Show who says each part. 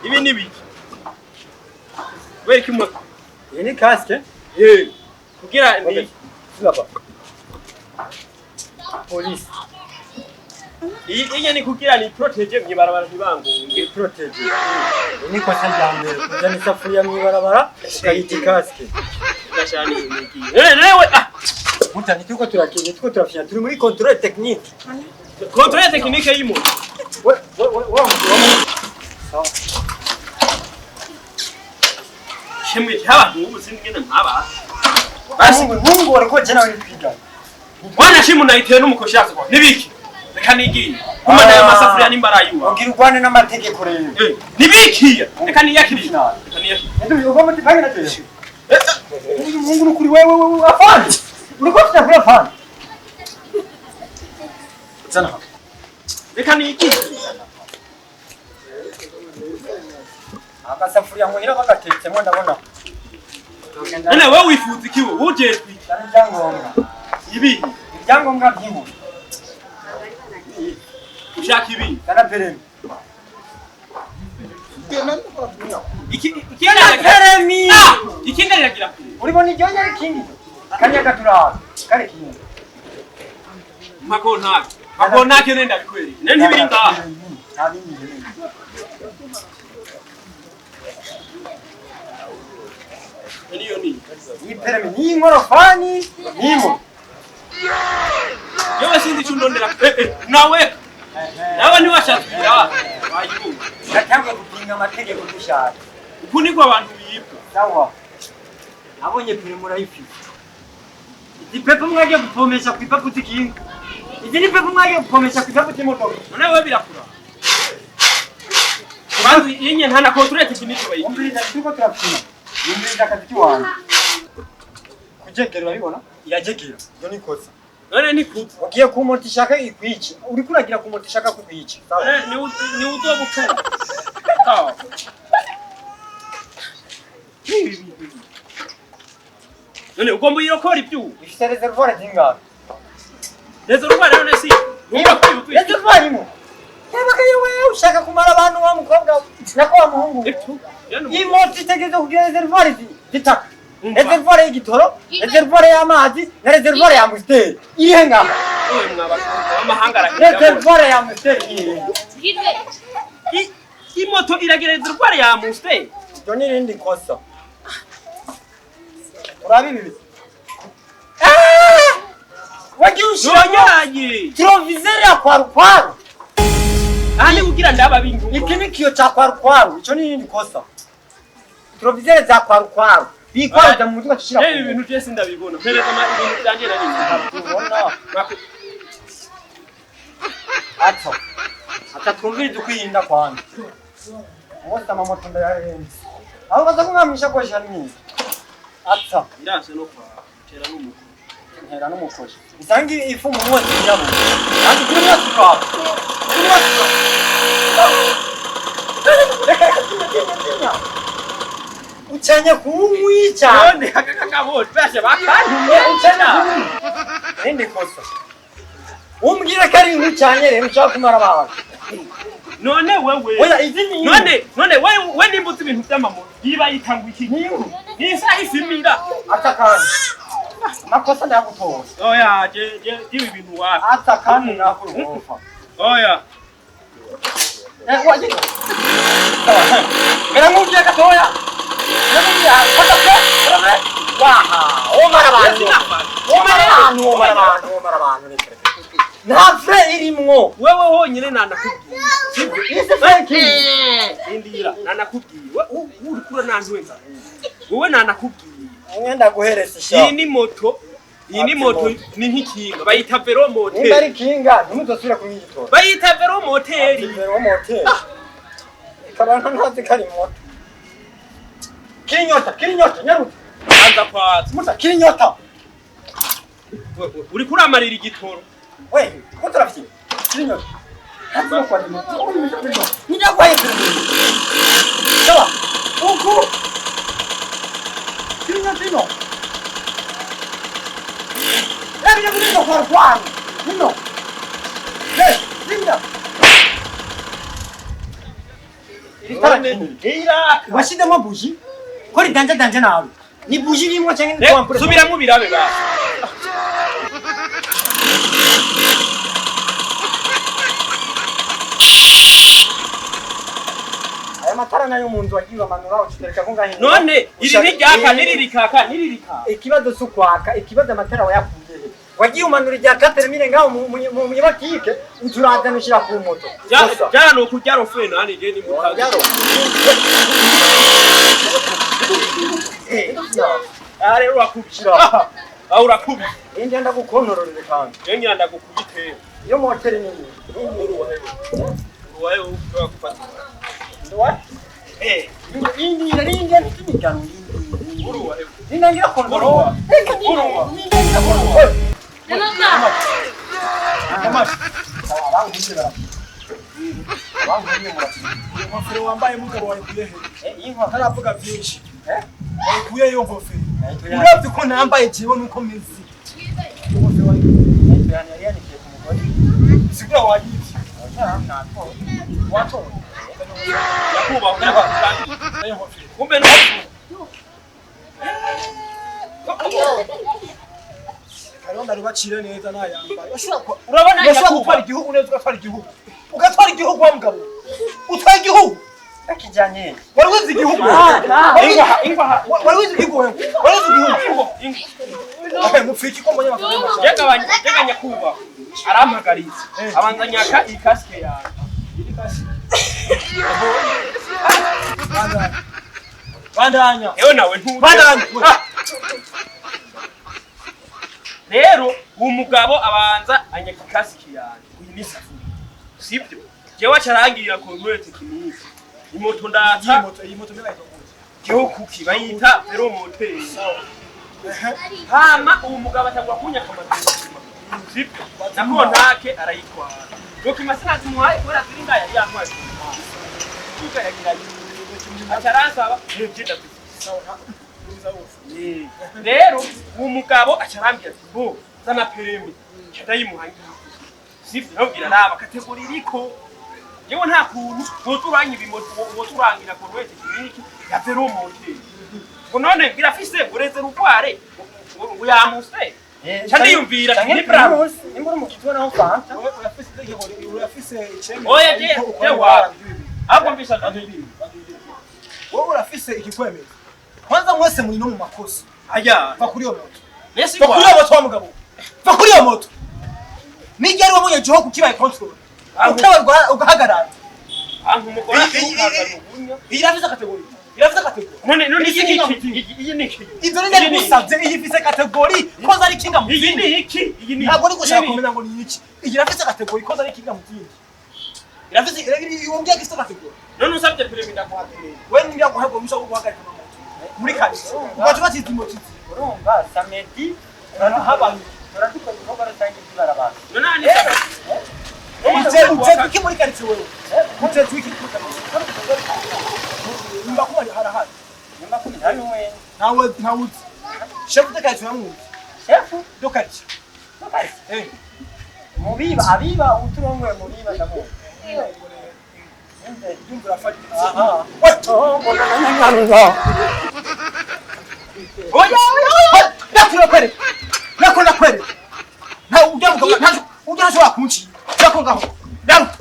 Speaker 1: Ibi ni biki? Wereka imoto.
Speaker 2: Iyi ni casque.
Speaker 1: Kugira ni
Speaker 2: Silaba. Police.
Speaker 1: Iyi iyi ni kugira ni protege mwibarabara ntibangunge.
Speaker 2: Protege. Iyi ni kosa rya mbere. Kuzana isafuriya mwibarabara ukayita casque.
Speaker 1: Gashani niki. Rewe ah.
Speaker 2: Muta nituko turakinye tuko turafya turi muri contrôle technique.
Speaker 1: Contrôle technique y'imoto.
Speaker 2: We we we we. Sawa.
Speaker 1: Shemwe cy'abantu ubu singene nkaba.
Speaker 2: Basi mungu wariko jana we kwiga.
Speaker 1: Bwana shimu naiteye n'umukoshi yazo kwa. Nibiki? Reka nigiye. Kuma nayo masafuriya nimba arayuwa.
Speaker 2: Ugira urwane n'amategeko rero.
Speaker 1: Nibiki? Reka niyakiriye. Reka niyakiriye.
Speaker 2: Ndio ugomba tipange na tena. Mungu nukuri wewe wewe afande. Uriko kuri afande. Zana.
Speaker 1: Reka nigiye.
Speaker 2: Akasafuriya muhira bagatetsemo ndabona.
Speaker 1: None wewe wifuza iki wowe ujejwe iki?
Speaker 2: Ibyangombwa.
Speaker 1: Ibi.
Speaker 2: Ibyangombwa by'imoto.
Speaker 1: Ushaka ibi?
Speaker 2: Kana peremi.
Speaker 1: Iki
Speaker 2: peremi.
Speaker 1: Ah, ikinga riragira.
Speaker 2: Uribona iryo nyari kingi. Kanyaga turaba. Kare kingi.
Speaker 1: Mako ntake. Mako ntake nenda bikwere. Nene ntibiri ngaha.
Speaker 2: Nta bindi.
Speaker 1: Niyo ni.
Speaker 2: Iyi peremi ni inkorofani nimo.
Speaker 1: Yewe sinzi icyo ndondera. Nawe. Nawe ntiwashakira. Wayibumva.
Speaker 2: Natangwe gupinga amategeko dushaka.
Speaker 1: Uku niko abantu bibwa.
Speaker 2: Sawa. Nabonye peremi urayifite. Izi pepo mwagiye gupomesha ku ipapu z'ikinga. Izi ni pepo mwagiye gupomesha ku ipapu z'imodoka.
Speaker 1: None wewe birakura. Banzi yenye nta na contrôle technique bayigira.
Speaker 2: Umviriza turiko turapima. Yumviriza akazi kiwanyu. Kujegera urabibona? Irajegera. Iyo ni kosa.
Speaker 1: None ni kuza.
Speaker 2: Ugiye ku moto ishaka ikwice. Uriko uragira ku moto ishaka kukwica.
Speaker 1: None ni uzogucunga. Sawa. None ugomba uyirokora ibyuma.
Speaker 2: Ifite reservoir zingana.
Speaker 1: Reservoir none si.
Speaker 2: Reservoir imwe. Yabaka yewe ushaka kumara abantu wa mukobwa nako wa muhungu. Iyi moto itegereza kugira reservoir zitatu. Reservoir y'igitoro, reservoir y'amazi na reservoir ya Amstel. Irihe ngaha? Reservoir ya Amstel irihe?
Speaker 1: Imoto iragira reservoir ya Amstel.
Speaker 2: Iryo ni irindi kosa. Urabi ibi. Wagiye ushiramo troviseur ya kwarukwaru.
Speaker 1: Ani kugira ndaba bingu.
Speaker 2: Iki ni kiyo cha kwarukwaru. Ico ni irindi kosa. Troviseur za kwarukwaru. Bikwaza mu mutwe kishira.
Speaker 1: Ibi bintu byese ndabibona. Pereza ma ibintu byanje nani.
Speaker 2: Ubona. Atso. Atatwumviriza ukwirinda kwanjye. Wose amamoto ndayahenze. Aho baza kumwamisha koshya mwiza. Atsa.
Speaker 1: Ndase no kwa tera n'umuko.
Speaker 2: Ntera n'umukoshi. Isangi ifu mu mwotsi yabo. Kandi kuri mwotsi kwa. Kuri mwotsi. Reka reka tinya tinya tinya. Uchanye kumwica.
Speaker 1: None akakabona bashe bakantumye
Speaker 2: uchanye kumwica. Ninde kosa. Umbwira ko ari nkucyanye rero ushaka kumara abantu.
Speaker 1: None wewe.
Speaker 2: Oya izi ni
Speaker 1: none none wewe nimbutse ibintu by'amamoto. Yiba yitangwa iki? Ni isaha isimira.
Speaker 2: Atakana. Makosa ndagutora.
Speaker 1: Oya je je ibi bintu wapi?
Speaker 2: Atakana nakuruhofa.
Speaker 1: Oya.
Speaker 2: Waje. Mera ngubye gatoya. Ngubye fata fe. Waha, omara abantu. Omara abantu, omara abantu, omara abantu. Nta fre irimwo.
Speaker 1: Wewe honyine nanakubwiye.
Speaker 2: Isi fre ki?
Speaker 1: Indira nanakubwiye. Uri kura nantwenza. Wewe nanakubwiye.
Speaker 2: Ngenda guheresa isha.
Speaker 1: Iyi ni moto. Iyi ni moto ni nk'ikinga bayita velomoteri.
Speaker 2: Nimba ari kinga ntimuzosubira kumwigitora.
Speaker 1: Bayita velomoteri.
Speaker 2: Velomoteri. Ikaba ntazi kari moto. Kirinyota, kirinyota nyaruta.
Speaker 1: Anza kwatsa.
Speaker 2: Musa kirinyota.
Speaker 1: Uri kuramarira igitoro.
Speaker 2: We, ko turafye. Kirinyota. Ntazi kwa ni. Nijya kwaye. Sawa. Uku. Kirinyota ino. Reka kuno kwa kwa. Ino. Le, zinda. Iri tara
Speaker 1: Iraka.
Speaker 2: Washizemo buji ko ridanje danje nawe ni buji rimwe canke ni ampoule?
Speaker 1: Subiramwo birabe ba.
Speaker 2: Aya matara nayo mu nzu wagiye amanura ucitereka ko ngahe?
Speaker 1: None iri ntiryaka, niri rikaka, niri rikaka.
Speaker 2: Ikibazo si ukwaka, ikibazo amatara wayakuye he? Wagiye umanura irya katermine ngaho mu nyubakike, uturazana ushyira ku moto. Gusa.
Speaker 1: Jana ukurya rofe nani je ni mutazi. Ah, rero urakubye. Ah, urakubye.
Speaker 2: Indi ndagukontororere kandi.
Speaker 1: Je ngira ndagukubite.
Speaker 2: Iyo moteri nini?
Speaker 1: Uruwaye ushobora gufata.
Speaker 2: Nduwa?
Speaker 1: Eh,
Speaker 2: Indi indi ntimigano indi.
Speaker 1: uruwaye.
Speaker 2: Nindangira kontorora.
Speaker 1: Uruwa.
Speaker 2: Nindangira kontorora.
Speaker 3: Ingofero wambaye mugabo wayikuye he?
Speaker 2: Iyi nkofero.
Speaker 3: Ntaravuga byinshi.
Speaker 2: Eh?
Speaker 3: Wayikuye iyo ngofero? Uravye uko nambaye jewe nuko meze. Ingofero wayikuye?
Speaker 2: Yari yanikiye ku mugore.
Speaker 3: Sigura wayivye. Watoye.
Speaker 1: Yakuba yakuba.
Speaker 3: Iyo ngofero.
Speaker 1: Kumbe no.
Speaker 3: Hariho ndarubacire neza nayambaye. Urashobora
Speaker 1: Urabona
Speaker 3: urashobora
Speaker 1: yakuba.
Speaker 3: gutwara igihugu neza, ugatwara igihugu. Ugatwara igihugu wa mugabo. Utwara igihugu.
Speaker 2: Yakijyanye.
Speaker 3: Wari wize igihugu.
Speaker 1: Ingwa ingwa.
Speaker 3: Wari wize igihugu wewe. Wari wize igihugu.
Speaker 1: Ingwa.
Speaker 3: Okay, mupfiki ko mbonye amafaranga y'amashuri.
Speaker 1: Jegabanya jeganya kuba. Arampagaritse. Abanza nyaka iyi kasike yawe.
Speaker 3: Bandanya. Bandanya.
Speaker 1: Ewe nawe ntuze.
Speaker 3: Bandanya.
Speaker 1: Ah. Rero uwo mugabo abanza anyaka ikasike yanjye. Uyu ni safuriya. Sibyo? Jewe acarangirira ku nkwete kinisi. Imoto
Speaker 3: Iyi
Speaker 1: ndatsa
Speaker 3: moto, iyi moto mbega yitwa
Speaker 1: gihugu bayita velomoteri. Hama uwo mugabo atangura kunyaka amadokima. Sibyo? Na kontake arayitwara. Dokima sinazimuhaye kubera ziri ngaha yari yantwaye ku muhanda. Kuko yagira acaransaba nibyo ndabifite. Rero uwo mugabo acarambwira ati bo zana permis, ndayimuha ngiyi, sivyo? Nabwira raba catégorie iriko, yewe nta kuntu woturanya ibimoto, woturangira ko wese kiniki ya velomoteri, ngo none birafise ngo réservoir ngo yamuse. Ca ndiyumvira ati ni bravo.
Speaker 2: Nimba uri mu kituo naho fanta.
Speaker 3: Urafise itegeko, urafise icyemezo.
Speaker 1: Oya, je wapi ahubwo mbisa.
Speaker 3: Wowe urafise ikikwemeza. Kwanza mwese muri no mu makosa.
Speaker 1: Aya.
Speaker 3: Va kuri iyo moto.
Speaker 1: Nesi.
Speaker 3: Va kuri iyo moto wa mugabo. Va kuri iyo moto. Nijya ari wabonye gihugu kibaye control. Ukabarwa ugahagarara.
Speaker 1: Anku umugore.
Speaker 3: Iyi irafise catégorie. Irafise catégorie.
Speaker 1: None iki iyi ni iki?
Speaker 3: Ivyo ni ndagusavye, iyi ifise catégorie koza ari kinga mu
Speaker 1: Iyi ni iki? Iyi ni
Speaker 3: Ntabwo uri gushaka kumenya ngo ni iki. Iyi irafise catégorie koza ari kinga mu zindi. Irafise, wongeye ifise catégorie.
Speaker 1: None usabye permis ndaguha permis.
Speaker 3: We niba guhabwa uruhushya rwo guhagarika amamoto muri karitsiye ugaca batiza imoto izi.
Speaker 2: Urumva samedi
Speaker 3: habaye
Speaker 2: turadukora ibikorwa rusange by'ibarabara.
Speaker 1: None ani
Speaker 3: uje iki muri karitsiye wewe? Uje iki muri karitsiye? Nyumba kuba harahari.
Speaker 2: Nyuma kumi nta n'umwe.
Speaker 3: Ntawe, ntawe uzi chef de quartier? Uramuzi?
Speaker 2: Shefu
Speaker 3: de quartier. Eh.
Speaker 2: Mubiba abiba uturongoye mubiba ndamuzi.
Speaker 3: Ndumva urafata.
Speaker 2: Aha.
Speaker 3: We.
Speaker 1: Oya.
Speaker 3: Nakura kwere, nakora kwere. Nta ujya mugabo, nta ujya ntashobora kuncira. Nako ngaho. Daruka.